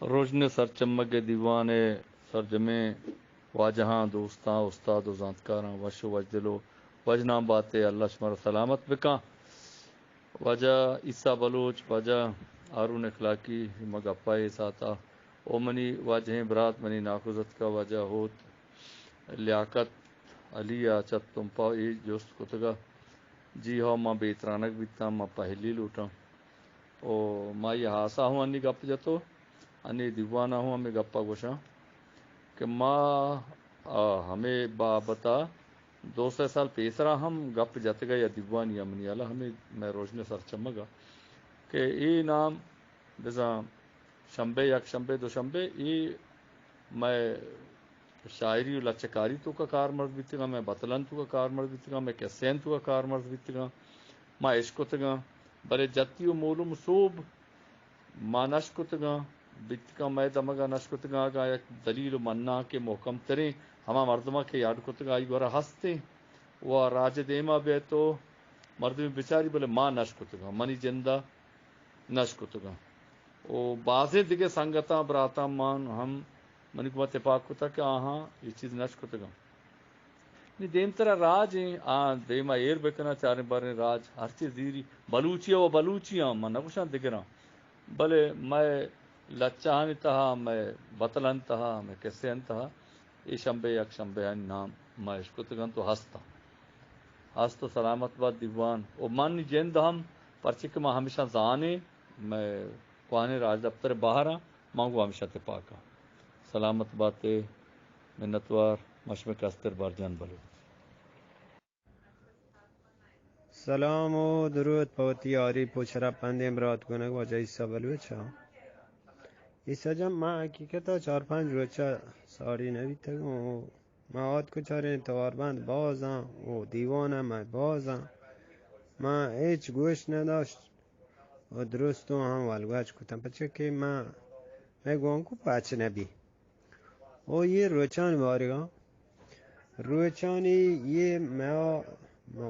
رژن ءِ سرچمگ ءِ دیوان ءِ سرجمیں واجہاں، دوستاں، استاد ءُ زانتکاراں وش ءُ وشدل ءُ وژنام بات ئے، اللہ شمارا سلامت بکاں۔ واجہ عیسیٰ بلوچ، واجہ ہارون اخلاقی، ما گپا اے ساعتا، او منی واجہیں برات، منی ناکوزتکا واجہ ہوت لیاقت علی ءَ چہ تمپ ءَ اے جست کتگ ءَ، جی ہو، ما بے ترانگ بیتاں، ما پہلی لوٹاں۔ او ما اے ہاسا ہوں انی گپ جتو، انی دیوان ءَ ہوں ہمے گپ ءَ گوشاں کہ ما، آ، ہمے بابت ءَ دو سئے سال پیسرا ہم گپ جتگ ءَ یا دیوانی ءَ منی ہیال ءَ ہمے مئے رژن ءِ سرچمگ ءَ کہ اے نام بزاں شمبے، یک شمبے، دو شمبے، اے مئے شاعری ءُ لچہ کاری توکا کارمرز بیتگاں، مئے بتلانی توکا کارمرز بیتگاں، مئے کسہانی توکا کارمرز بیتگاں، ما اشکتگاں، بلے جتی ءُ مولم ءُ سوب ما نشکتگاں، بیتگاں مئے دمگا نشکتگاں، اگاں یک دلیل ءُ منانکے مہکم تریں ہما مردماں کہ اڈ کتگاں آئی گورا ہستیں ءُ راج ءِ دیما بیت ءُ مردمے بچاری، بلے ما نشکتگاں، منی جندا نشکتگاں۔ ءُ بازیں دگہ سنگتاں، براتاں من ہم منی گوما تپاک کتگ کہ آہاں اے چیز نشکتگاں۔ نی دیمترا راج ایں، آ دیما ایر بکناں، چاریں باریں راج، ہرچی زیری، بلوچی ءَ ءُ بلوچی آں، من نگوشاں دگراں، بلے مئے لچہانی تہا، مئے بتلانی تہا، مئے کسہانی تہا اے شمبے یک شمبے آنی نام ما اشکتگ انت ءُ ہست انت۔ ہست ءُ سلامت بات دیوان۔ ءُ من جند ہم، پرچے کہ ما ہمیشاں زانیں، مئے کوہنیں راجدپتر ءِ بہر آں، ما گوں ہمیشاں تپاک آں۔ سلامت بات ئے، منتوار، ما شمئے کستر برجان بلوچ۔ سلام ءُ درود پہ وتی عارف ءُ شرپمندیں برات گونگ واجہ عیسیٰ بلوچ ءَ۔ عیسیٰ جان، ما حقیقت ءَ چار پنچ روچ ءَ ساڑی نہ بیتگوں۔ ما آتک ءُ چاریں تواربند باز آں ءُ دیوان ءَ مئے باز آں۔ ما ہچ گوش نہ داشت ءُ درستوں ہم ولگوج کتاں، پرچا کہ ما، مئے گوانکو پچ نہ بی۔ او اے روچانی بارگا، روچانی اے مئے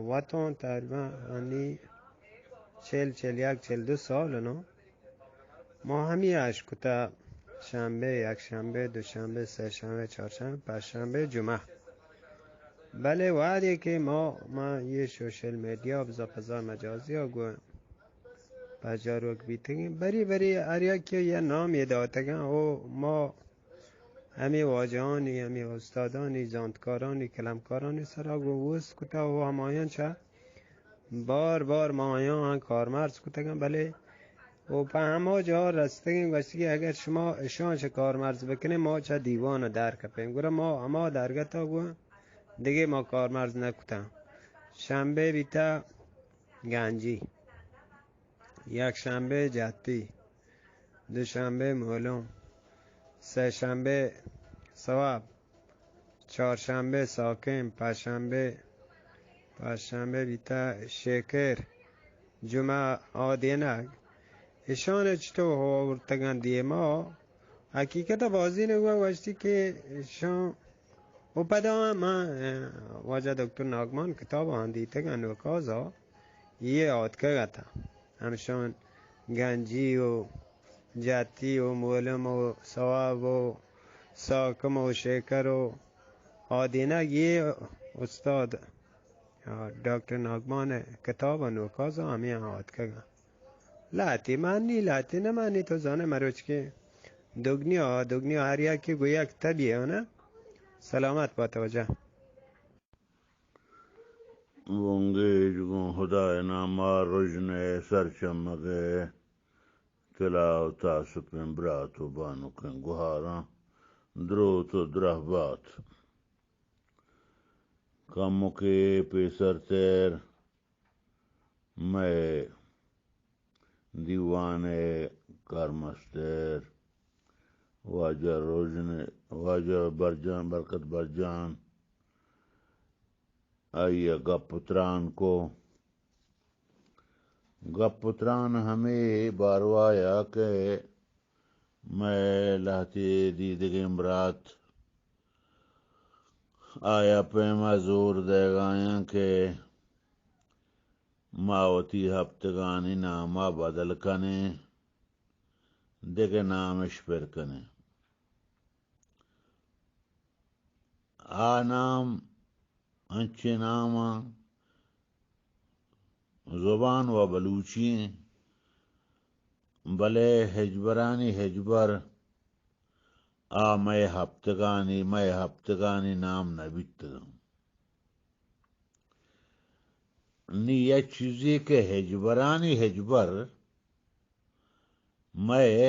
وتوں تقریباً انی چل، چل یک، چل دو سال نو۔ ما ہمے اش کتا شنبے، یک شنبے، دو شنبے، سہ شنبے، چار شنبے، پنچ شنبے، جمعہ۔ بلے وہدے کہ ما، ما اے سوشل میڈیا، بزاں فضا مجازی ءَ گوں پجاروک بیتگیں، بری بری ہر یکے ءَ یک نامے داتگاں۔ او ما ہمے واجہانی، ہمے استادانی، زانتکارانی، قلمکارانی سرا گوں اوست کتا ءُ ہمایاں چہ بار بار ما آیاں کارمرز کتگاں، بلے او پہ ہما جاہ رستگیں، گوشتگی اگر شما اشاں چہ کارمرز بکنیں، ما چہ دیوان ءَ در کپیں۔ گڑا ما ہما درگت ءَ گوں دگہ ما کارمرز نہ کتاں۔ شنبے بیتا گنجی، یک شنبے جتی، دو شنبے مولم، سہ شنبے ثواب، چار شنبے ساکن، پنچ شنبے، پنچ شنبے بیتا شیکر، جمعہ آدینگ۔ اشان چتو آورتگاں دیما؟ حقیقت ءَ بازی نگوا گوشتی کہ اشان و پدا من، اه، واجہ دکتر ناگمان کتاب آن دیتگ انوکازا یہ آتکگ اتاں۔ ہمشان گنجی و جاتی و مولم و ثواب و ساکم و شیکر و آدینگ یہ استاد، آ، ڈاکٹر ناگمان کتاب انوکازا ہمیں آتکگ۔ لہتے مانی، لہتے نہ مانی، تو زانے مروچ کے دگنیا، دگنیا ہر یکی گو یک تبی ہے نا۔ سلامت بات واجہ۔ بنگیج گوں ہدائے ناما رژن ءِ سرچمگ ءِ طلاہ و تاسپیں برات و بانکیں گہاراں دروت و درہبات۔ کمکے پیسرتر مئے دیوان ءِ کارمستر واجہ روژن، واجہ برجان، برکت برجان، آئی ءَ گپ و تران کو۔ گپ و تران ہمے باروایا کہ مئے لہتے دیدگیں برات آیا پیما زور دئیگایاں کہ ما وتی ہپتگانی ناما بدل کنیں۔ دگہ نامش پر کنیں۔ آ نام انچیں ناماں زبان و بلوچی ایں، بلے ہچبرانی ہچبر آ مئے ہپتگانی، مئے ہپتگانی نام نہ بیتگاں۔ نی یک چیزے کہ ہچبرانی ہچبر مئے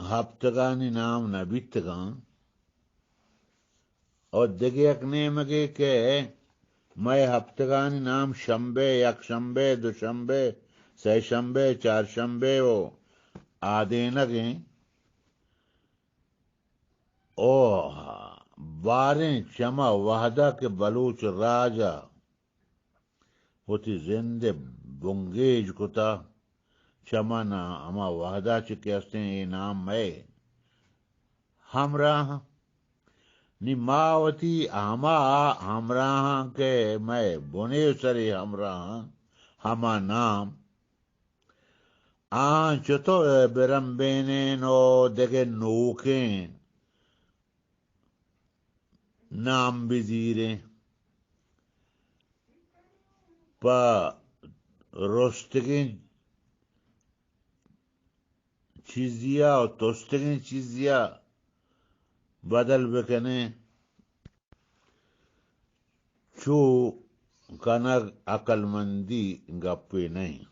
ہپتگانی نام نہ بیتگاں۔ و دگہ یک نیمگے کہ مئے ہپتگانی نام شمبے، یک شمبے، دو شمبے، سئے شمبے، چار شمبے و آدینگ ایں۔ او باریں چما وہدا کہ بلوچ راجا وتی زند ء بنگیج کتا، چمن ء ہما وہدا چہ کہ استیں اے نام مئے ہمراہ۔ نی ما وتی ہما ہمراہاں کہ مئے بنے سرے ہمراہاں، ہما نام آں چتو برمبینیں و دگہ نوکیں نام بزیریں، پہ رستگیں چیزیا و تستگیں چیزیا بدل بکنیں، چو کنگ عقلمندی گپے نہ انت۔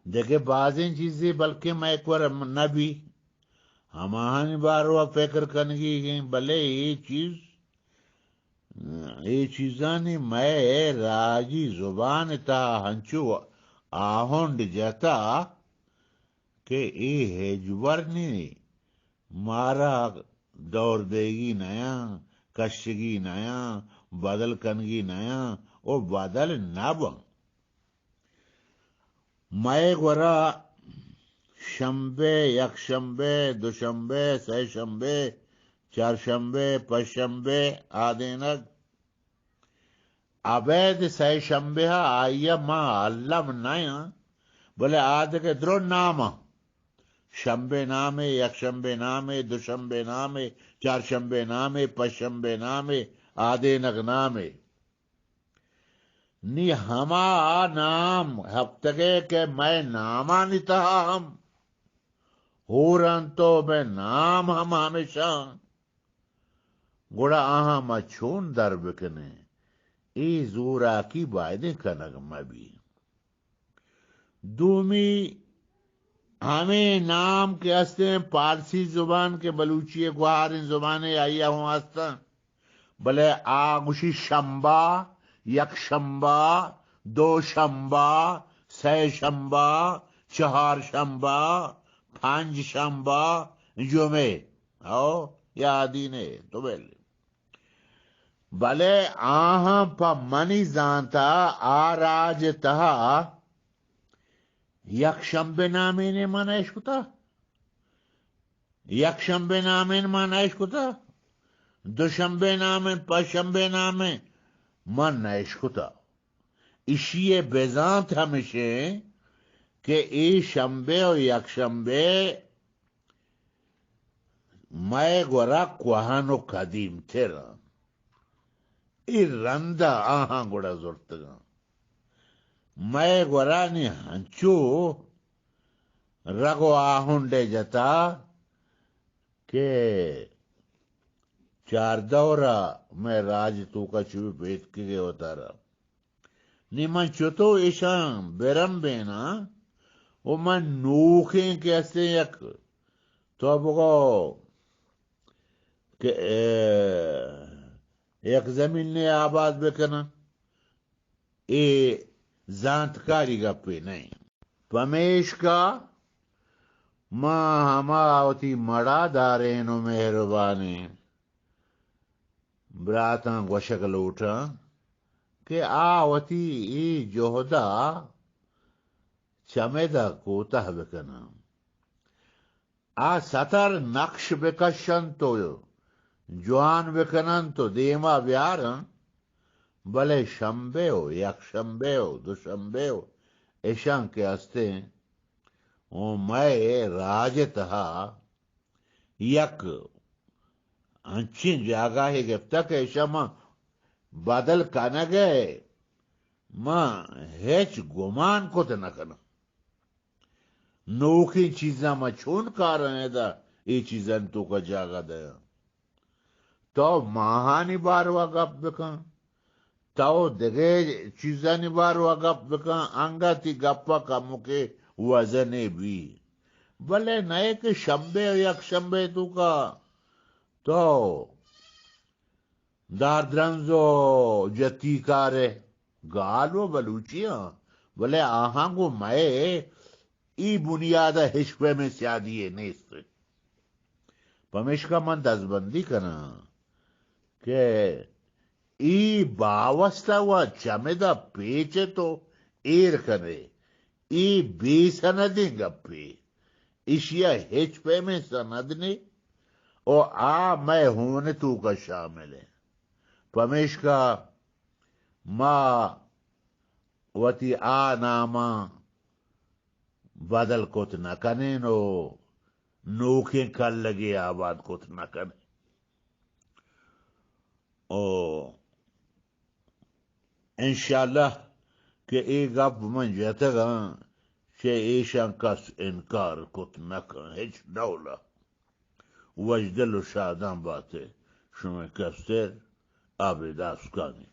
دگہ بازیں چیزے بلکیں مئے کور نہ بی، ہماہانی باروا فکر کنگی ایں، بلے اے چیز، اے چیزانی مئے راجی زبان تہا ہنچو آہنڈ جتا کہ اے ہچبر نی مارا دور دیگی نیاں، کشگی نیاں، بدل کنگی نیاں و بدل نہ باں۔ مئے گورا شمبے، یک شمبے، دو شمبے، سئے شمبے، چار شمبے، پنچ شمبے، آدینگ ابید سئے شمبے ء آئی ء ما الم نیاں، بلے آ دگہ درو ناماں۔ شمبے نامے، یک شمبے نامے، دو شمبے نامے، چار شمبے نامے، پنچ شمبے نامے، آدینگ نامے۔ نی ہما نام ہپتگے کہ مئے نامانی تہا ہم ہور انت و مئے نام ہم ہمیشاں۔ گڑا آہاں ما چون در بکنیں؟ اے زوراکی بایدیں کنگ مہ بی۔ دومی، ہمے نام کہ استیں پارسی زبان کہ بلوچی ء گوہاریں زبانے آئی ء ہوں استاں، بلے آ گوشی شمبا، یک شمبا، دو شمبا، سئے شمبا، چہار شمبا، پنج شمبا، جمعے۔ او یا دین ء تو بل۔ بلے آہاں پہ منی زانتا آ راج ء تہا یک شمبے نامین ء من اشکتا، یک شمبے نامین من اشکتا، دو شمبے نامین، پنچ شمبے نامین من نہ اشکتا۔ اشی ء بزانت ہمشیں کہ اے شمبے و یک شمبے مئے گورا کوہن و قدیم تر انت۔ اے رندا آہاں گڑا زرتگاں۔ مئے گورا نی ہنچو رگ و آہنڈے جتا کہ چار دورا مئے راج توکا چوبی پیتکگے وتارا۔ نی من چتو ایشاں برمبیناں و من نوکیں کہ استیں یک، تو بگو کہ، اے، یک زمینے آباد بکناں، اے زانتکاری گپے نہ انت۔ پمیشکا ما ہما وتی مڑادارین و مہربانیں براتاں گوشگ لوٹاں کہ آ وتی اے جہدا چمدا کوتاہ بکناں۔ آ ستر نقش بکشنت و جوان بکننت و دیما بیارنت، بلے شمبے و یک شمبے و دو شمبے و اشاں کہ استیں ءُ مئے راج ءِ تہا یک انچیں جاگہے گپتگ کہ ایشاں ما بدل کنگ ءَ ما ہچ گمان کت نہ کناں۔ نوکیں چیزاں ما چون کاراں ادا، اے چیزانی توکا جاگہ دیاں۔ تو ماہانی باروا گپ بکن، تو دگہ چیزانی باروا گپ بکن، انگت تی گپا کمکے وزنے بی۔ بلے نئے کہ شمبے ءُ یک شمبے توکا تو داردرنز ءُ جتی کارے گال ءُ بلوچی آں، بلے آہاں گوں مئے ای بنیاد ءَ ہچ پیمیں سیادی یے نیست۔ پمیشکا من دزبندی کناں کہ ای باوستہ و چمدا پیچ تو ایر کنے، ای بے سندیں گپے، اشیا ہچ پیمیں سند نے، او آ مئے ہون توکا شامل ہے۔ پمیشکا ما وتی آ ناماں بدل کت نہ کنیں و نوکیں کلگے آباد کت نہ کنیں۔ او انشاءاللہ کہ اے گپ من جتگاں، چہ ایشاں کس انکار کت نہ کن، ہچ ڈولا۔ وشدل و شاداں باتے شمئے کستر آبید آسکانی۔